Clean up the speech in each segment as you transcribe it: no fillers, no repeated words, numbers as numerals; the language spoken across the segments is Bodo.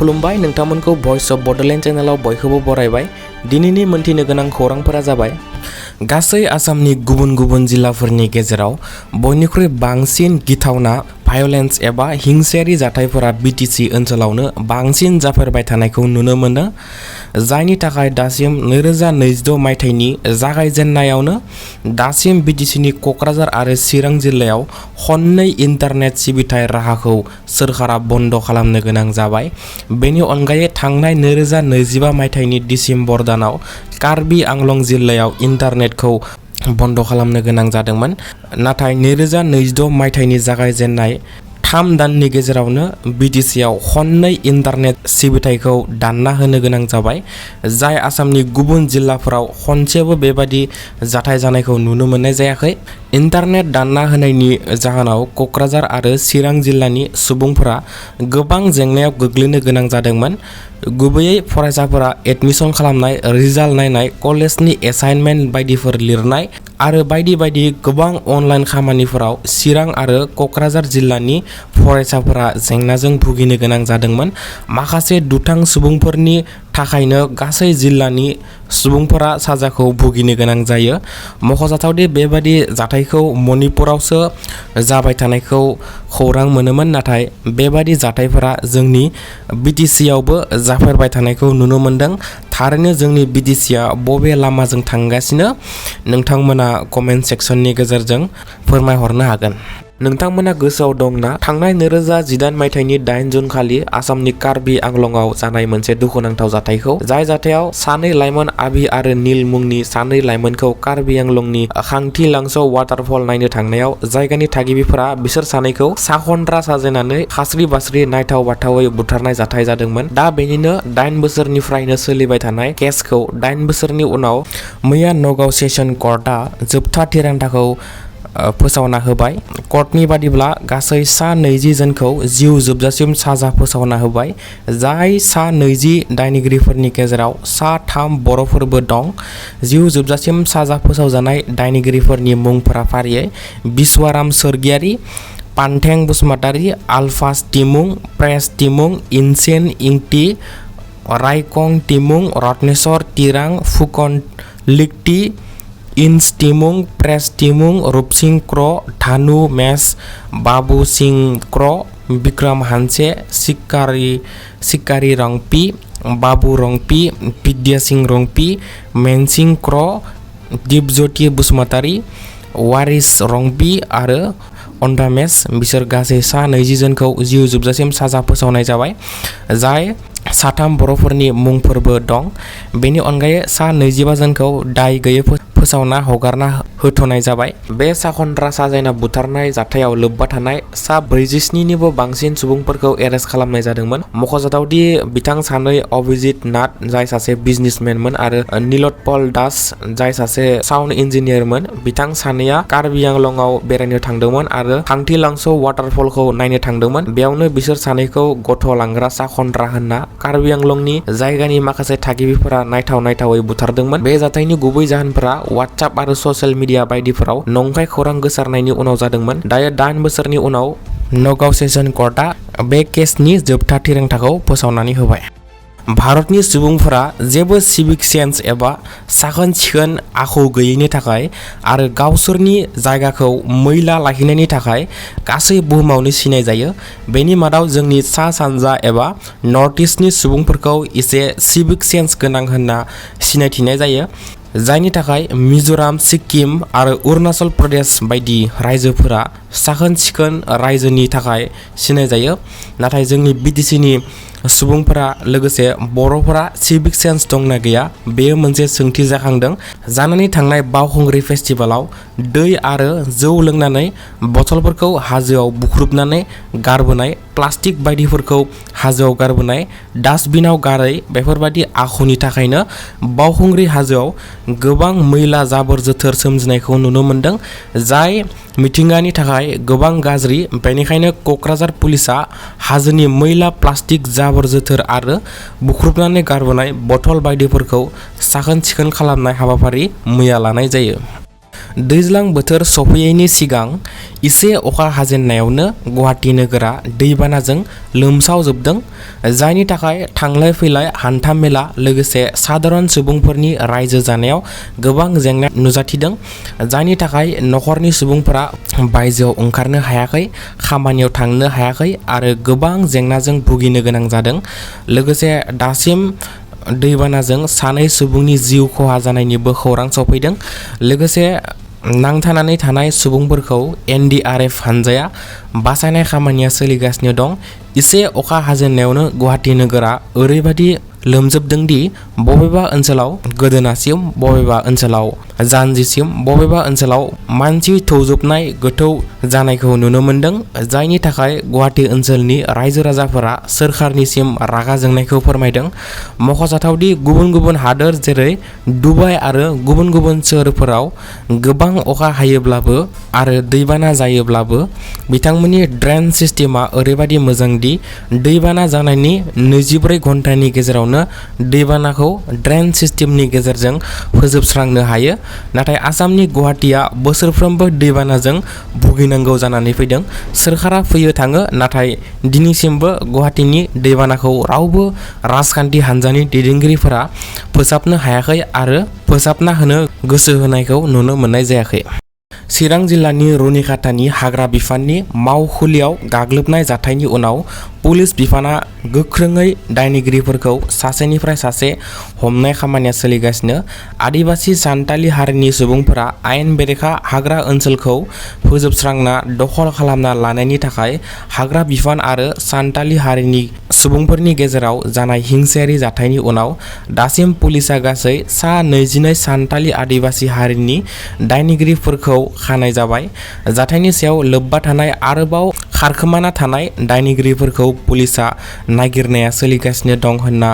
खुलुमबाय नोंथांमोनखौ भॉइस ऑफ बोडोलैंड चैनलाव बयखौबो बरायबाय। दिनैनि मोनथिनो गोनां खौरांफोरा जाबाय गासै आसामनि गुबुन गुबुन जिल्लाफोरनि गेजेराव बयनिख्रुइ बांसिन गिथावना भायलेंस एबा हिंसायारि जाथायफोरा बीटीसी ओनसोलावनो बांसिन जाफेरबाय थानायखौ नुनो मोनो, जायनि थाखाय दासिम 2026 मायथाइनि जागायजेननायावनो दासिम बीटीसीनि क'क्राझार आरो चिरां जिल्लायाव खननै इन्टारनेट सिबिथाय राहाखौ सोरखारा बन्द खालामनो गोनां जाबाय। बेनि अनगायै थांनाय 2025 मायथाइनि डिसेम्बर दानाव कार्बि आंलं जिल्लायाव इन्टारनेटखौ बन्द खालामनो गोनां जादोंमोन, नाथाय 2026 मायथाइनि जागायजेननाय 3 दाननि गेजेरावनो बीटीसीआव खननै इन्टारनेट सिबिथायखौ दानना होनो गोनां जाबाय, जाय आसामनि गुबुन जिल्लाफोराव खनसेबो बेबादि जाथाय जानायखौ नुनो मोननाय जायाखै। इन्टारनेट दानना होनायनि जाहोनाव क'क्राझार आरो चिरां जिल्लानि सुबुंफोरा गोबां जेंनायाव गोग्लैनो गोनां जादोंमोन। गुबैयै फरायसाफोरा एडमिशन खालामनाय, रिजाल्ट नायनाय, कलेजनि एसाइनमेन्ट बायदिफोर लिरनाय आरो बायदि बायदि गोबां अनलाइन खामानिफोराव चिरां आरो क'क्राझार जिल्लानि फरायसाफोरा जेंनाजों भुगिनो गोनां जादोंमोन। माखासे दुथां सुबुंफोरनि थाखायनो गासै जिल्लानि सुबुंफोरा साजाखौ भुगिनो गोनां जायो। मख'जाथावदि बेबादि जाथायखौ मणिपुरावसो जाबाय थानायखौ खौरां मोनोमोन, नाथाय बेबादि जाथायफोरा जोंनि बीटीसीआवबो जाफेरबाय थानायखौ नुनो मोनदों। थारैनो जोंनि बीटीसीआ बबे लामाजों थांगासिनो? नोंथांमोना कमेन्ट सेक्सननि गेजेरजों फोरमायहरनो हागोन। नोंथांमोना गोसोआव दंना थांनाय 2018 मायथाइनि 8 जुन खालि आसामनि कार्बि आंलंआव जानाय मोनसे दुखुनांथाव जाथायखौ? जाय जाथायाव सानै लाइमोन आबि आरो नील मुंनि सानै लाइमोनखौ कार्बि आंलंनि खांथि लांस' वाटारफल नायनो थांनायाव जायगानि थागिबिफोरा बिसोर सानैखौ साखन्त्रा साजायनानै खास्रि बास्रि नायथाव बाथावै बुथारनाय जाथाय जादोंमोन। दा बेनिनो 8 बोसोरनिफ्रायनो सोलिबाय थानाय केसखौ 8 बोसोरनि उनाव मैया नगाव सेसन कर्टआ जोबथा थिरांथाखौ फोसावना होबाय। कर्टनि बादिब्ला गासै 20 जनखौ जिउ जोबजासिम साजा फोसावना होबाय, जाय 20 दायनिगिरिफोरनि गेजेराव 3 बर'फोरबो दं। जिउ जोबजासिम साजा फोसावजानाय दायनिगिरिफोरनि मुंफोरा फारियै बिस्वाराम स्वर्गियारी, पान्थें बसुमतारी, आलफास तिमुं, प्रेस तिमुं, इनसेन इंति, रायकं तिमुं, रत्नेश्वर तिरां, फुकन लिक्ति, इन्स तिमुं, प्रेस तिमुं, रूपसिंह क्र, धानु मेस, बाबू सिंह क्र, विक्रम हानसे, सिकारी रंपी, बाबू रंपी, विद्या सिंह रंपी, मेनसिंह क्र, दीपज्योति बसुमतारी, वारिस रंपी आरो अन्डामेस, बिसोर गासै 20 जनखौ जिउ जोबजासिम साजा फोसावनाय जाबाय, जाय 3 बर'फोरनि मुंफोरबो दं। बेनि अनगायै 25 जनखौ दाय गैयै फोसावना हगारना होथ'नाय जाबाय। बे साखन्त्रा साजायना बुथारनाय जाथायाव लोब्बा थानाय 47निबो बांसिन सुबुंफोरखौ एरेस्ट खालामनाय जादोंमोन। मख'जाथावदि बिथां सानै अभिजित नाथ, जाय सासे बिजनेसमेनमोन, आरो नीलोत्पल दास, जाय सासे साउन्ड इन्जिनियारमोन। बिथां सानैया कार्बि आंलंआव बेरायनो थांदोंमोन आरो खांथि लांस' वाटारफलखौ नायनो थांदोंमोन। बेयावनो बिसोर सानैखौ गथ' लांग्रा साखन्त्रा होनना कार्बि आंलंनि जायगानि माखासे थागिबिफोरा नायथावै बुथारदोंमोन। बे जाथायनि गुबै जाहोनफोरा वाट्सएप आरो ससियेल मिडिया बायदिफोराव नंखाय खौरां गोसारनायनि उनाव जादोंमोन। दायो 8 बोसोरनि उनाव नगाव सेसन कर्टआ बे केसनि जोबथा थिरांथाखौ फोसावनानै होबाय। भारतनि सुबुंफोरा जेबो सिभिक सेन्स एबा साखोन सिखोन आखु गैयैनि थाखाय आरो गावसोरनि जायगाखौ मैला लाखिनायनि थाखाय गासै बुहुमावनो सिनाय जायो। बेनि मादाव जोंनि सा सानजा एबा नर्थ इस्टनि सुबुंफोरखौ एसे सिभिक सेन्स गोनां होनना सिनायथिनाय जायो, जायनि थाखाय मिज'राम, सिक्किम आरो अरुणाचल प्रदेश बायदि रायजोफोरा साखोन सिखोन रायजोनि थाखाय सिनाय जायो। नाथाय जोंनि बीटीसीनि सुबुंफोरा लोगोसे बर'फोरा सिभिक सेन्स दंना गैया, बेयो मोनसे सोंथि जाखांदों। जानानै थांनाय बावखुंग्रि फेस्टिभेलाव दै आरो जौ लोंनानै बथलफोरखौ हाजोआव बुख्रुबनानै गारबोनाय, प्लास्टिक बायदिफोरखौ हाजोआव गारबोनाय, डास्टबिनाव गारै, बेफोरबायदि आखुनि थाखायनो बावखुंग्रि हाजोआव गोबां मैला जाबोर जोथोर सोमजिनायखौ नुनो मोनदों, जाय मिथिंगानि थाखाय गोबां गाज्रि। बेनिखायनो क'क्राझार पुलिसआ हाजोनि मैला प्लास्टिक जाबोर जोथोर आरो बुख्रुबनानै गारबोनाय बथल बायदिफोरखौ साखोन सिखोन खालामनाय हाबाफारि मैया लानाय जायो। दैज्लां बोथोर सफैयैनि सिगां इसे अखा हाजेननायावनो गुवाहाटी नोगोरा दैबानाजों लोमसावजोबदों, जायनि थाखाय थांलाय फैलाय हान्था मेला लोगोसे साधारन सुबुंफोरनि रायजो जानायाव गोबां जेंना नुजाथिदों, जायनि थाखाय नखरनि सुबुंफोरा बायजोआव ओंखारनो हायाखै, खामानियाव थांनो हायाखै आरो गोबां जेंनाजों भुगिनो गोनां जादों। लोगोसे दासिम दैबानाजों सानै सुबुंनि जिउ खहा जानायनिबो खौरां सफैदों। लोगोसे नांथानानै थानाय सुबुंफोरखौ NDRF हानजाया बासायनाय खामानिया सोलिगासिनो दं। इसे अखा हाजेननायावनो गुवाहाटी नोगोरा ओरैबायदि लोमजोबदों दि बबेबा ओनसोलाव गोदोनासिम, बबेबा ओनसोलाव जानजिसिम, बबेबा ओनसोलाव मानसि थौजोबनाय गोथौ जानायखौ नुनो मोन्दों, जायनि थाखाय गुवाहाटी ओनसोलनि रायजो राजाफोरा सोरखारनिसिम रागा जोंनायखौ फोरमायदों। मख'जाथावदि गुबुन गुबुन हादोर जेरै दुबाइ आरो गुबुन गुबुन सोहोरफोराव गोबां अखा हायोब्लाबो आरो दैबाना जायोब्लाबो बिथांमोननि ड्रेन सिस्टेमा ओरैबायदि मोजां दि दैबाना जानायनि 24 घन्टानि गेजेरावनो दैबानाखौ ड्रेन सिस्टेमनि गेजेरजों फोजोबस्रांनो हायो। नाथाय आसामनि गुवाहाटीया बोसोरफ्रोमबो दैबानाजों भुगिनांगौ जानानै फैदों। सोरखारा फैयो थाङो, नाथाय दिनैसिमबो गुवाहाटीनि दैबानाखौ रावबो राजखान्थि हान्जानि दैदेनगिरिफोरा फोसाबनो हायाखै आरो फोसाबना होनो गोसो होनायखौ नुनो मोननाय जायाखै। चिरां जिल्लानि रुनिखातानि हाग्रा बिफाननि मावखुलियाव गाग्लोबनाय जाथायनि उनाव पुलिस बिफाना गोख्रोङै दायनिगिरिफोरखौ सासेनिफ्राय सासे हमनाय खामानिया सोलिगासिनो। आदिबासि सान्थालि हारिनि सुबुंफोरा आयेन बेरेखा हाग्रा ओनसोलखौ फोजोबस्रांना दखल खालामना लानायनि थाखाय हाग्रा बिफान आरो सान्थालि हारिनि सुबुंफोरनि गेजेराव जानाय हिंसायारि जाथायनि उनाव दासिम पुलिसा गासै सा 22 सान्थालि आदिबासि हारिनि दायनिगिरिफोरखौ खानाय जाबाय। जाथायनि सायाव लोब्बा थानाय आरोबाव खारखोमाना थानाय दायनिगिरिफोरखौ पुलिसा नागिरनाया सोलिगासिनो दं होनना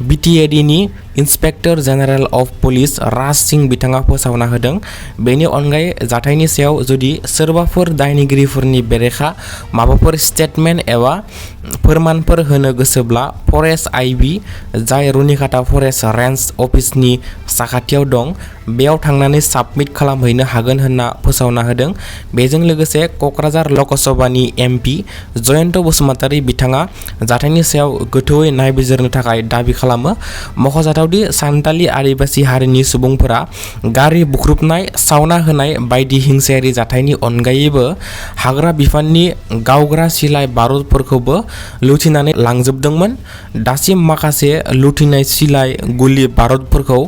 BTADनि inspector general of police Raj Singh बिथाङा फोसावना होदों। बेनि अनगायै जाथायनि सायाव जुदि सोरबाफोर दायनिगिरिफोरनि बेरेखा माबाफोर स्टेटमेन्ट एबा फोरमानफोर होनो गोसोब्ला फरेस्ट IB, जाय रुनिखाता फरेस्ट रेन्ज अफिसनि साखाथियाव दं, बेयाव थांनानै साबमिट खालामहैनो हागोन होनना फोसावना होदों। बेजों लोगोसे क'क्राझार लकसभानि MP जयन्त बसुमतारी बिथाङा जाथायनि सायाव गोथौयै नायबिजिरनो थाखाय दाबि खालामो। मख'जाथावदि सान्थालि आदिबासि हारिनि सुबुंफोरा गारि बुख्रुबनाय, सावना होनाय बायदि हिंसायारि जाथायनि अनगायैबो हाग्रा बिफाननि गावग्रा सिलाइ बारुदफोरखौबो लुथिनानै लांजोबदोंमोन। दासिम माखासे लुथिनाय सिलाइ गुलि बारुदफोरखौ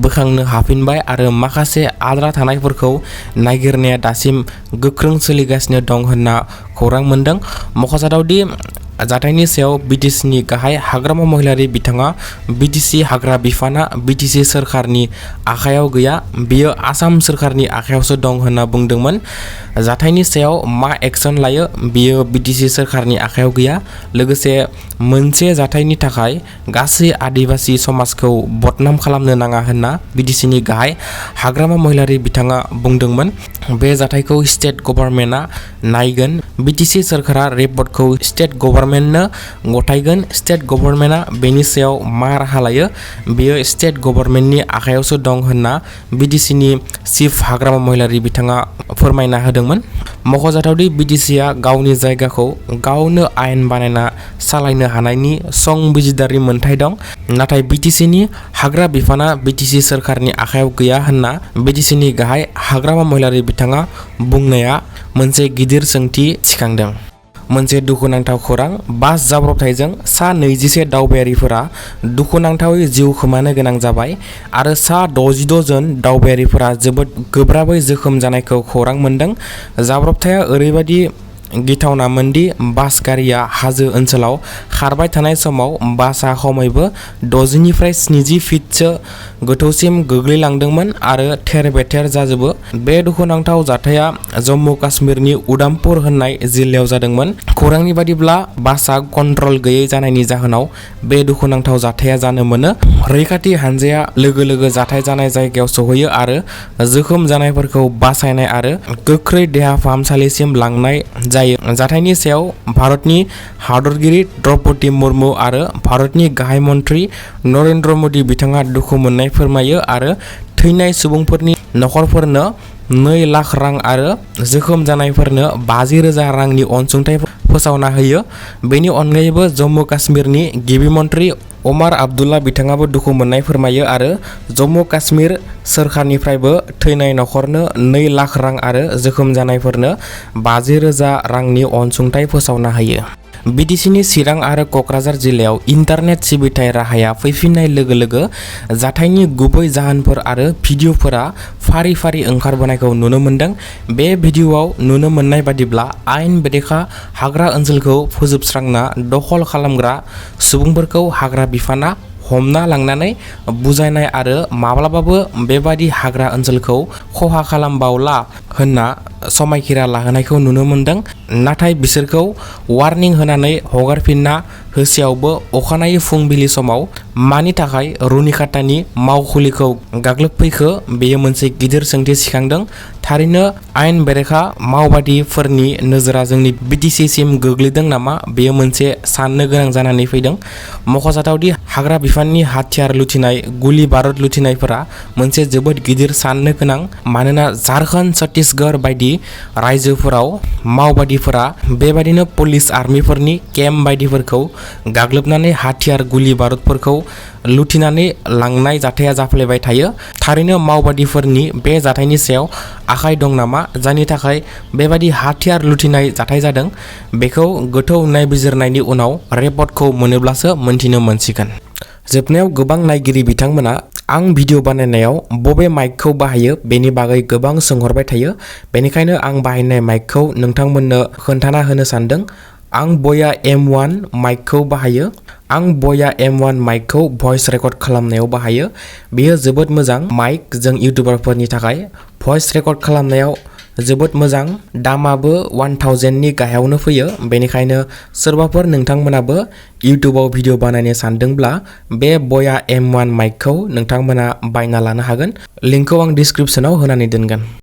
बोखांनो हाफिनबाय आरो माखासे आद्रा थानायफोरखौ नागिरनाया दासिम गोख्रों सोलिगासिनो दं होनना खौरां मोन्दों। मख'जाथावदि जाथायनि सायाव BTCनि गाहाय हाग्रामा महिलारी बिथाङा BTC हाग्रा बिफाना BTC सोरखारनि आखायाव गैया, बियो आसाम सोरखारनि आखायावसो दं होनना बुंदोंमोन। जाथायनि सायाव मा एक्सन लायो बियो BTC सोरखारनि आखायाव गैया। लोगोसे मोनसे जाथायनि थाखाय गासै आदिबासि समाजखौ बदनाम खालामनो नाङा होनना BTCनि गाहाय हाग्रामा महिलारी बिथाङा बुंदोंमोन। बे जाथायखौ स्टेट गभर्नमेन्टआ नायगोन। BTC सोरखारा रिपर्टखौ स्टेट गभर्नमेन्टनो गथायगोन। स्टेट गभर्नमेन्टआ बेनि सायाव मा राहा लायो बेयो स्टेट गभर्नमेन्टनि आखायावसो दं होनना BTCनि चिफ हाग्रामा महिलारी बिथाङा फोरमायना होदोंमोन। मख'जाथावदि BTCआ गावनि जायगाखौ गावनो आयेन बानायना सालायनो हानायनि संबिजिदारि मोनथाय दं, नाथाय BTCनि हाग्रा बिफाना BTC सोरखारनि आखायाव गैया होनना BTCनि गाहाय हाग्रामा महिलारी बिथाङा बुंनाया मोनसे गिदिर सोंथि सिखांदों। मोनसे दुखुनांथाव खौरां, बास जाब्रबथायजों सा 21 दावबायारिफोरा दुखुनांथावै जिउ खोमानो गोनां जाबाय आरो सा 66 जन दावबायारिफोरा जोबोद गोब्राबै जोखोम जानायखौ खौरां मोन्दों। जाब्रबथाया ओरैबायदि गिथावनामोनदि बास गारिया हाजो ओनसोलाव खारबाय थानाय समाव बासआ खमैबो 60निफ्राय 70 फिटसो गोथौसिम गोग्लैलांदोंमोन आरो थेर बेथेर जाजोबो। बे दुखुनांथाव जाथाया जम्मु काश्मीरनि उदामपुर होननाय जिल्लायाव जादोंमोन। खौरांनि बादिब्ला बासआ कन्ट्रल गैयै जानायनि जाहोनाव बे दुखुनांथाव जाथाया जानो मोनो। रैखाथि हानजाया लोगो लोगो जाथाय जानाय जायगायाव सौहैयो आरो जोखोम जानायफोरखौ बासायनाय आरो गोख्रै देहा फाहामसालिसिम लांनाय जायो। जाथायनि सायाव भारतनि हादरगिरि द्रौपदी मुर्मु आरो भारतनि गाहाय मन्त्रि नरेन्द्र मोदी बिथाङा दुखु मोननाय फोरमायो आरो थैनाय सुबुंफोरनि नखरफोरनो 2 लाख रां आरो जोखोम जानायफोरनो 50,000 रांनि अनसुंथाइ फोसावना होयो। बेनि अनगायैबो जम्मु काश्मीरनि गिबि मन्त्रि अमार आब्दुल्ला बिथाङाबो दुखु मोननाय फोरमायो आरो जम्मु काश्मीर सोरखारनिफ्रायबो थैनाय नखरनो 2 लाख रां आरो जोखोम जानायफोरनो 50,000 रांनि अनसुंथाइ फोसावना होयो। BTCनि चिरां आरो क'क्राझार जिल्लायाव इन्टारनेट सिबिथाय राहाया फैफिननाय लोगो लोगो जाथायनि गुबै जाहोनफोर आरो भिडिअफोरा फारि फारि ओंखारबोनायखौ नुनो मोन्दों। बे भिडिअआव नुनो मोननाय बादिब्ला आयेन बेरेखा हाग्रा ओनसोलखौ फोजोबस्रांना दखल खालामग्रा सुबुंफोरखौ हाग्रा बिफाना हमना लांनानै बुजायनाय आरो माब्लाबाबो बेबादि हाग्रा ओनसोलखौ खहा खालामबावला होनना समायखिरा लाहोनायखौ नुनो मोन्दों। नाथाय बिसोरखौ वार्निं होनानै हगारफिनना होसेयावबो अखानायै फुंबिलि समाव मानि थाखाय रुनिखातानि मावखुलिखौ गाग्लोबफैखो बेयो मोनसे गिदिर सोंथि सिखांदों। थारैनो आयेन बेरेखा मावबादिफोरनि नोजोरा जोंनि BTC सिम गोग्लैदों नामा बेयो मोनसे साननो गोनां जानानै फैदों। मख'जाथावदि हाग्रा बिफाननि हाथियार लुथिनाय गुलि बारुद लुथिनायफोरा मोनसे जोबोद गिदिर साननो गोनां, मानोना झारखन्ड छत्तीसगढ़ बायदि रायजोफोराव मावबादिफोरा बेबादिनो पुलिस आर्मिफोरनि केम्प बायदिफोरखौ गाग्लोबनानै हाथियार गुलि बारुदफोरखौ लुथिनानै लांनाय जाथाया जाफ्लेबाय थायो। थारैनो मावबादिफोरनि बे जाथायनि सायाव आखाइ दं नामा जायनि थाखाय बेबादि हाथियार लुथिनाय जाथाय जादों, बेखौ गोथौ नायबिजिरनायनि उनाव रिपर्टखौ मोनोब्लासो मोनथिनो मोनसिगोन। जोबनायाव गोबां नायगिरि बिथांमोना आं भिडिअ बानायनायाव बबे माइकखौ बाहायो बेनि बागै गोबां सोंहरबाय थायो। बेनिखायनो आं बाहायनाय माइकखौ नोंथांमोननो खोन्थाना होनो सानदों। आं बया M1 माइकखौ बाहायो। आं बया M1 माइकखौ भइस रेकर्ड खालामनायाव बाहायो। बेयो जोबोद मोजां माइक जों इउटिउबारफोरनि थाखाय भइस रेकर्ड खालामनायाव जोबोद मोजां। दामाबो 1000नि गाहायावनो फैयो। बेनिखायनो सोरबाफोर नोंथांमोनाबो इउटिउबाव भिडिअ बानायनो सानदोंब्ला बे बया M1 माइकखौ नोंथांमोना बायना लानो हागोन। लिंकखौ आं डिस्क्रिप्शनाव होनानै दोनगोन।